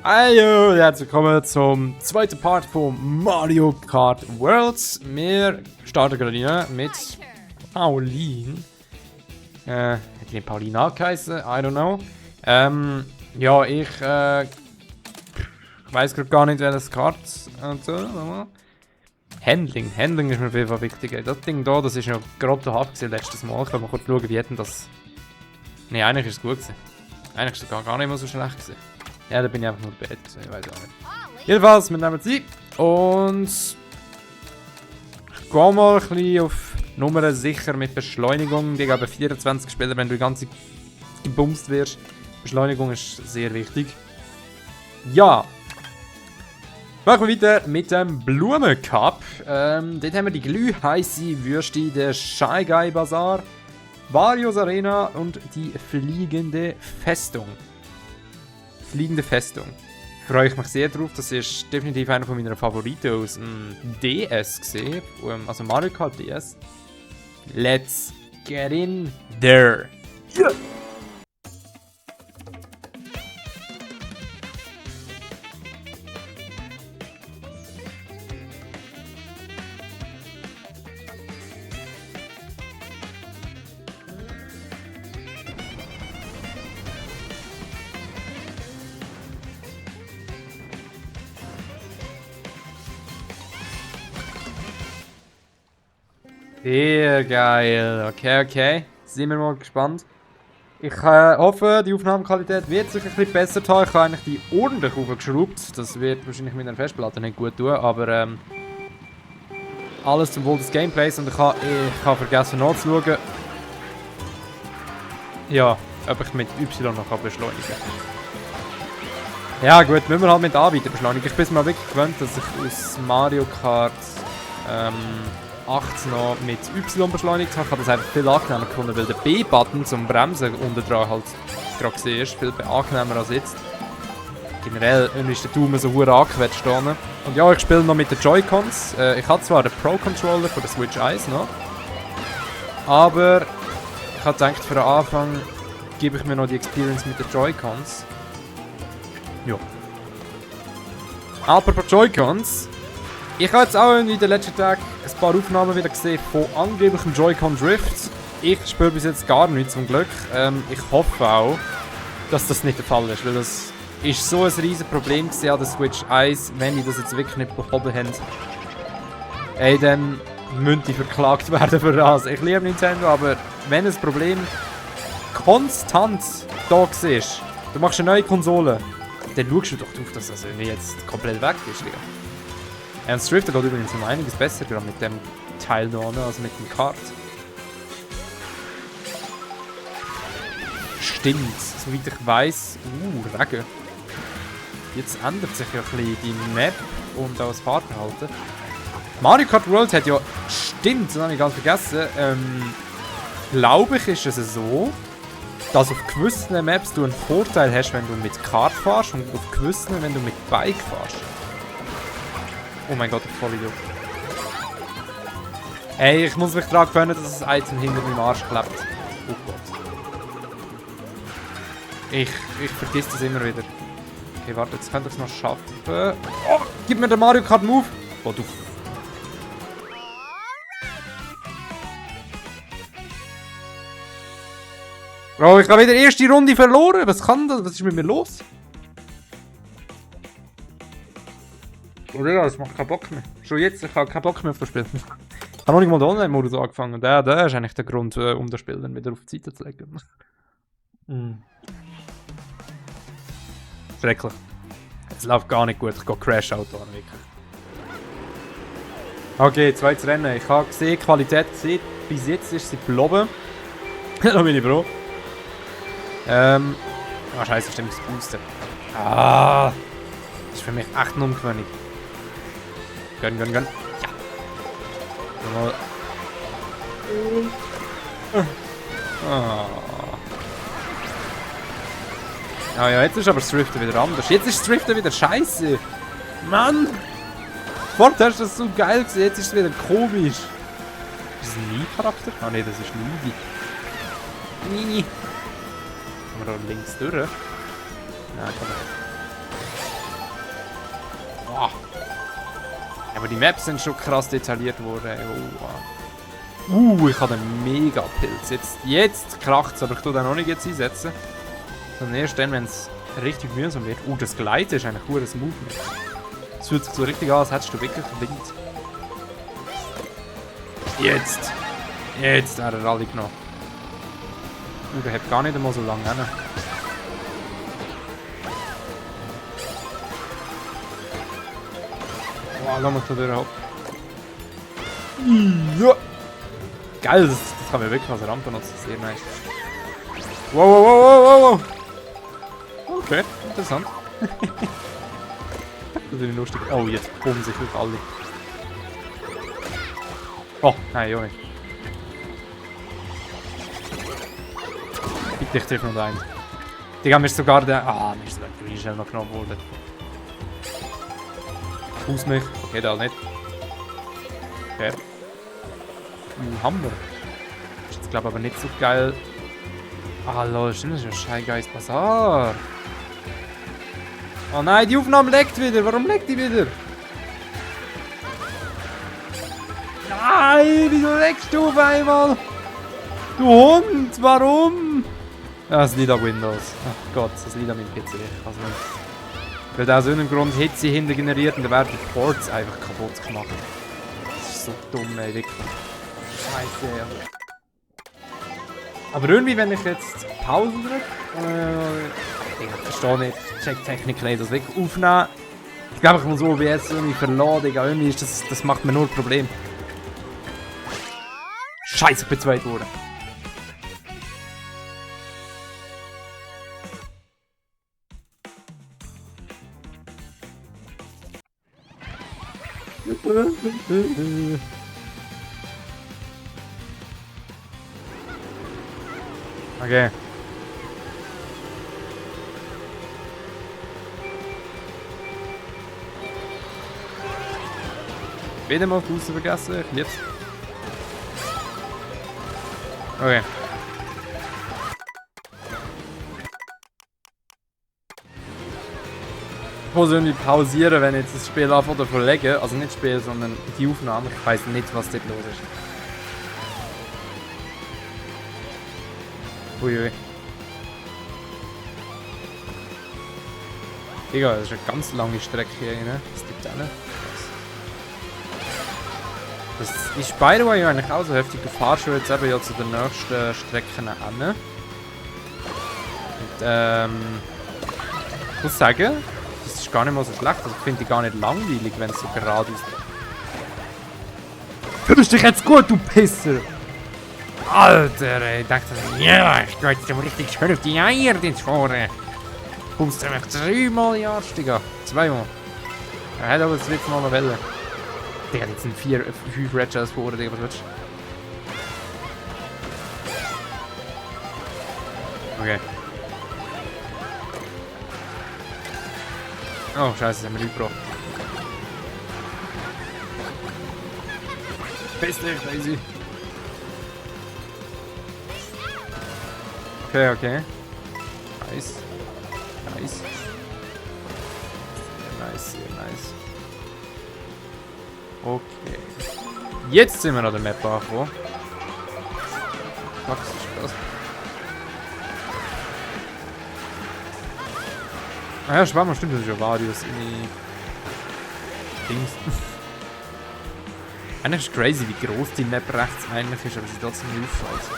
Hallo, herzlich willkommen zum zweiten Part von Mario Kart Worlds. Wir starten gerade rein mit Pauline. Hat die Pauline angeheißen? I don't know. Ja, ich weiß gerade gar nicht, wer das Kart und so. Handling ist mir auf jeden Fall wichtig. Das Ding da, das ist ja gerade der Haft letztes Mal. Ich kann mal kurz schauen, wie hätten das... Ne, eigentlich ist es gut gewesen. Eigentlich ist es gar nicht mehr so schlecht gewesen. Ja, da bin ich einfach nur bad gewesen, ich weiß auch nicht. Jedenfalls, wir nehmen sie und ich gehe mal ein bisschen auf Nummern sicher mit Beschleunigung. Die geben 24 Spieler, wenn du die ganze Zeit gebumst wirst. Beschleunigung ist sehr wichtig. Ja. Machen wir weiter mit dem Blumencup. Dort haben wir die glühheiße Würste, der Shy Guy Bazaar, Varios Arena und die fliegende Festung. Fliegende Festung. Freue ich mich sehr drauf. Das ist definitiv einer von meinen Favoriten aus dem DS gesehen. Also Mario Kart DS. Let's get in there. Yeah. Sehr geil. Okay. Sind wir mal gespannt. Ich hoffe, die Aufnahmequalität wird sich ein bisschen besser tun. Ich habe eigentlich die ordentlich aufgeschraubt. Das wird wahrscheinlich mit einer Festplatte nicht gut tun, aber alles zum Wohl des Gameplays. Und ich habe vergessen nachzuschauen. Ja, ob ich mit Y noch beschleunigen kann. Ja gut, müssen wir halt mit A weiter beschleunigen. Ich bin mir wirklich gewöhnt, dass ich aus Mario Kart 8 noch mit Y beschleunigt habe. Ich habe das einfach viel angenehmer gefunden, weil der B-Button zum Bremsen unten dran halt gerade gesehen ist. Viel angenehmer als jetzt. Generell ist der Daumen so hure angequetscht hier. Und ja, ich spiele noch mit den Joy-Cons. Ich habe zwar den Pro-Controller von der Switch 1 noch. Aber ich habe gedacht, für den Anfang gebe ich mir noch die Experience mit den Joy-Cons. Ja. Apropos Joy-Cons. Ich habe jetzt auch in den letzten Tagen ein paar Aufnahmen wieder gesehen von angeblichem Joy-Con Drift. Ich spüre bis jetzt gar nichts zum Glück. Ich hoffe auch, dass das nicht der Fall ist, weil das ist so ein riesen Problem an der Switch 1, wenn die das jetzt wirklich nicht behoben haben. Ey, dann müssen die verklagt werden für das. Ich liebe Nintendo, aber wenn das Problem konstant da ist, du machst eine neue Konsole, dann schaust du doch drauf, dass das irgendwie jetzt komplett weg ist, Digga. Und Drifter geht übrigens um einiges besser gerade mit dem Teil da, als mit dem Kart. Stimmt, soweit ich weiss. Regen. Jetzt ändert sich ja ein bisschen die Map und auch das Fahrverhalten. Mario Kart World hat ja. Stimmt, das habe ich ganz vergessen. Glaube ich, ist es so, dass auf gewissen Maps du einen Vorteil hast, wenn du mit Kart fährst und auf gewissen, wenn du mit Bike fährst. Oh mein Gott, ich voll Idiot. Ey, ich muss mich daran gewöhnen, dass das Item hinter meinem Arsch klebt. Oh Gott. Ich vergiss das immer wieder. Okay, warte, jetzt könnte ich es noch schaffen. Oh, gib mir den Mario Kart Move. Oh, du. Bro, ich habe wieder die erste Runde verloren. Was kann das? Was ist mit mir los? Oder das macht keinen Bock mehr. Schon jetzt, ich habe keinen Bock mehr auf das Spiel. Ich habe noch nicht mal den Online-Modus angefangen. Und der ist eigentlich der Grund, um das Spiel dann wieder auf die Seite zu legen. Schrecklich. Es läuft gar nicht gut. Ich gehe Crash-Auto an, wirklich. Okay, zweites Rennen. Ich habe gesehen, die Qualität gesehen. Bis jetzt ist sie geblieben. Da bin ich froh. Scheiße, stimmt, das Booster. Das ist für mich echt eine Umgewöhnung. Gönn. Ja. Mal. Ja, jetzt ist aber das Driften wieder anders. Jetzt ist das Driften wieder scheiße. Mann! Vorher hast du das so geil gesehen, jetzt ist es wieder komisch. Ist das ein Mii-Charakter? Ah ne, das ist Mii. Kommen wir da links durch? Nein, kann man nicht. Boah. Aber die Maps sind schon krass detailliert worden. Oh. Ich habe einen Mega-Pilz. Jetzt kracht es, aber ich tue den noch nicht jetzt einsetzen. Sondern erst dann, wenn es richtig mühsam wird. Das Gleiten ist eigentlich ein cooles Movement. Es fühlt sich so richtig an, als hättest du wirklich Wind. Jetzt! Jetzt hat er alle genommen. Und er hat gar nicht einmal so lange hin. Wow, lass mich da durch ab. Ja! Geil, das kann man wirklich als Rampe nutzen. Sehr nice. Wow. Okay, interessant. Das ist lustig. Oh, jetzt bomben sich wirklich alle. Oh, nein, Junge. Bitte, ich treffe noch einen. Die haben mir sogar den... mir ist sogar der Green noch genommen worden. Aus mich. Okay, da nicht. Okay. Hammer. Ist jetzt, glaube ich, aber nicht so geil. Lol, stimmt, das ist ein Scheigeist Bazaar. Oh nein, die Aufnahme leckt wieder. Warum leckt die wieder? Nein, wieso leckst du auf einmal? Du Hund, warum? Ja, das liegt an Windows. Ach Gott, das liegt an meinem PC. Also nicht. Weil der aus irgendeinem Grund Hitze hinter generiert und dann werden die Ports einfach kaputt gemacht. Das ist so dumm, ey, wirklich. Scheiße, ja. Aber irgendwie, wenn ich jetzt Pause drücke, ich verstehe nicht, check Technik nicht, das wirklich aufnehmen. Ich glaube, ich muss OBS irgendwie verladen, irgendwie ist das macht mir nur ein Problem. Scheiße, ich bin zweit geworden. Okay. Wieder mal Fuß vergessen, ich lieb's. Okay. Ich muss irgendwie pausieren, wenn ich jetzt das Spiel anfange oder verlege. Also nicht Spiel, sondern die Aufnahme. Ich weiß nicht, was dort los ist. Uiui. Digga, das ist eine ganz lange Strecke hier, ne? Das gibt es auch nicht. Das ist by the way eigentlich auch so heftig. Du fahrst schon jetzt eben ja zu den nächsten Strecken an. Und ich muss sagen, das ist gar nicht mal so schlecht. Also ich finde die gar nicht langweilig, wenn es so geradeaus ist. Fühlst dich jetzt gut, du Pisser! Alter, ey, ich dachte, ja, ich gehe jetzt richtig schön auf die Eier jetzt vorne. Kommst du mich 3-mal in Arsch, Digga. 2-mal. Er hat aber das letzte Mal eine Welle. Digga, jetzt sind 5 Red Shells vorne, Digga, was willst du? Okay. Oh, scheiße, das haben wir überbracht. Beste, crazy. Okay. Nice. Sehr nice. Okay. Jetzt sind wir an der Map angekommen. Was ist das? Ah ja, Schwammer, stimmt, das ist ja Varius in die Dings. Eigentlich ist es crazy, wie groß die Map rechts eigentlich ist, aber sie trotzdem nicht auffällt.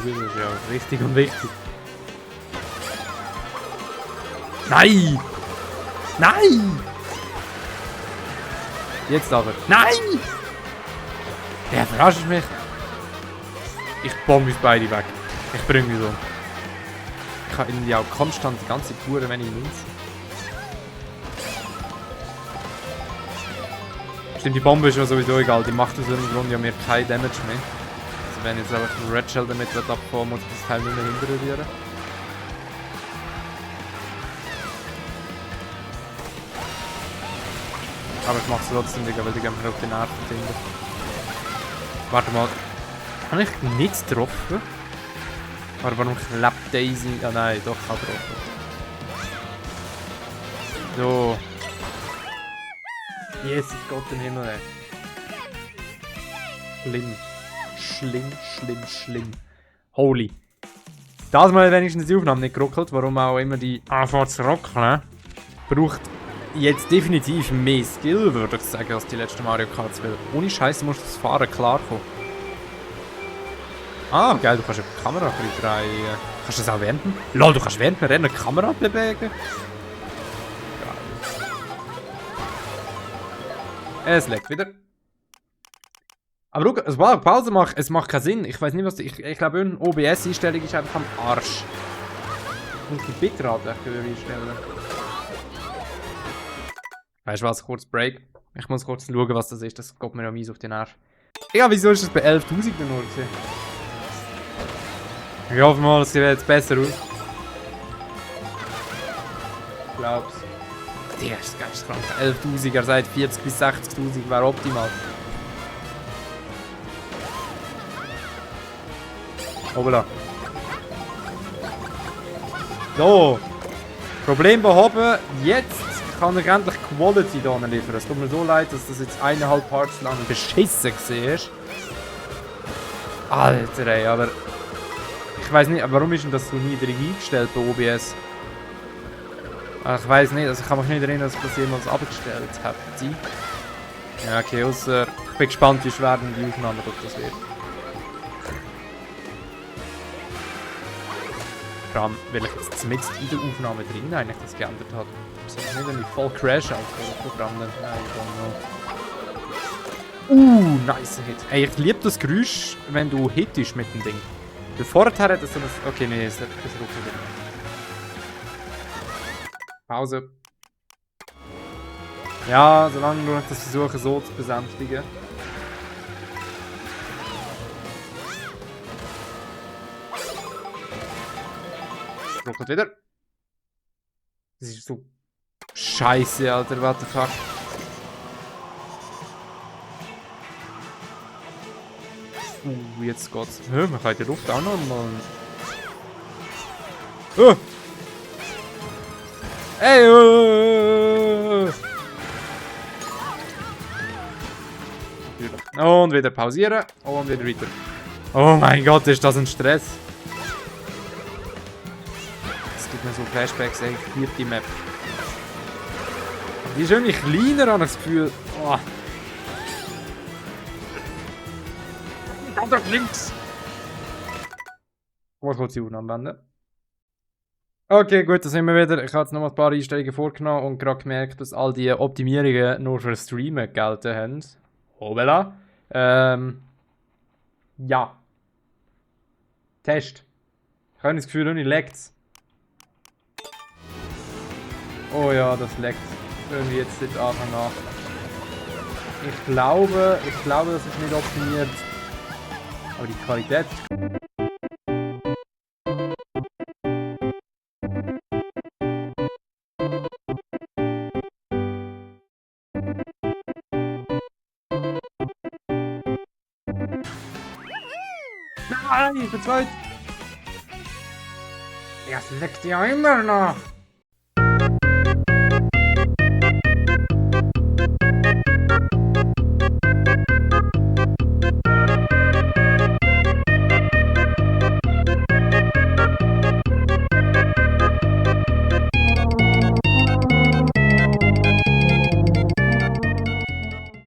Gut, das ist ja richtig und wichtig. Nein! Nein! Jetzt aber. Nein! Der verarscht mich. Ich bombe uns beide weg. Ich bringe mich um. Ich habe irgendwie auch konstant die ganze Tour, wenn ich links. Stimmt, die Bombe ist ja sowieso egal. Die macht aus irgendeinem Grund ja mir kein Damage mehr. Also wenn jetzt einfach ein Red Shell damit abfahren, muss ich das Teil nicht mehr hinterrühren. Aber ich mach's trotzdem, Digga, weil die gehen mir auf die Nerven hinter. Warte mal. Habe ich nichts getroffen? Aber warum klappt Daisy? Ah nein, doch, hat getroffen. So. Jesus Gott im Himmel, ey. Schlimm. Schlimm, schlimm, schlimm. Holy. Das mal wenigstens die Aufnahme nicht geruckelt, warum auch immer die anfängt zu ruckeln. Braucht jetzt definitiv mehr Skill, würde ich sagen, als die letzten Mario Karts. Weil ohne Scheiße musst du das Fahren klarkommen. Ah, geil, du kannst die Kamera drehen. Kannst du das auch während dem... Lol, du kannst während dem Rennen die Kamera bewegen? Geil. Es leckt wieder. Aber schau, also, wow, Pause macht, es macht keinen Sinn. Ich weiß nicht, was... Ich glaube, eine OBS-Einstellung ist einfach am Arsch. Ich muss die Bitrate höher einstellen. Weißt du was, kurz Break. Ich muss kurz schauen, was das ist. Das geht mir ja mies auf den Nerv. Ja, wieso ist das bei 11.000 nur gesehen? Ich hoffe mal, es sieht jetzt besser aus. Ich glaub's. Der ist geisteskrank. 11.000, er sagt 40.000 bis 60.000 wäre optimal. Hoppla. So. Problem behoben. Jetzt kann er endlich Quality da liefern. Es tut mir so leid, dass das jetzt 1,5 Parts lang beschissen war. Alter ey, aber... Ich weiß nicht, warum ist denn das so niedrig eingestellt bei OBS? Ich weiß nicht, also ich kann mich nicht erinnern, dass ich das jemals abgestellt hätte. Ja, okay, außer... Ich bin gespannt, wie schwer denn die Aufnahme das wird. Vor allem, weil ich jetzt mitten in der Aufnahme drin eigentlich das geändert habe. Das ist nicht, wenn ich voll crash auf das Programm dann. Nein, nice Hit. Ey, ich liebe das Geräusch, wenn du hittest mit dem Ding. Weil vorher hat es so ein... Okay, nee, es ruckelt wieder. Pause. Ja, solange nur das versuche so zu besänftigen. Ruckelt wieder. Das ist so... Scheiße, Alter, what the fuck. Jetzt geht's. Man kann die Luft auch noch mal... Ey! Und wieder pausieren. Und wieder weiter. Oh mein Gott, ist das ein Stress. Es gibt mir so Flashbacks, ey. Ich liebe die Map. Die ist irgendwie kleiner, habe ich das Gefühl. Oh. Doch links! Ich muss kurz die Aufnahme wenden. Okay, gut, da sind wir wieder. Ich habe jetzt noch mal ein paar Einstellungen vorgenommen und gerade gemerkt, dass all die Optimierungen nur für Streamen gelten haben. Hoppla. Ja. Test. Ich habe das Gefühl, irgendwie leckt's. Oh ja, das leckt. Irgendwie jetzt seit Anfang an. Ich glaube, das ist nicht optimiert. Aber die Qualität... Nein, ich bin zweit! Ja, es leckt ja immer noch!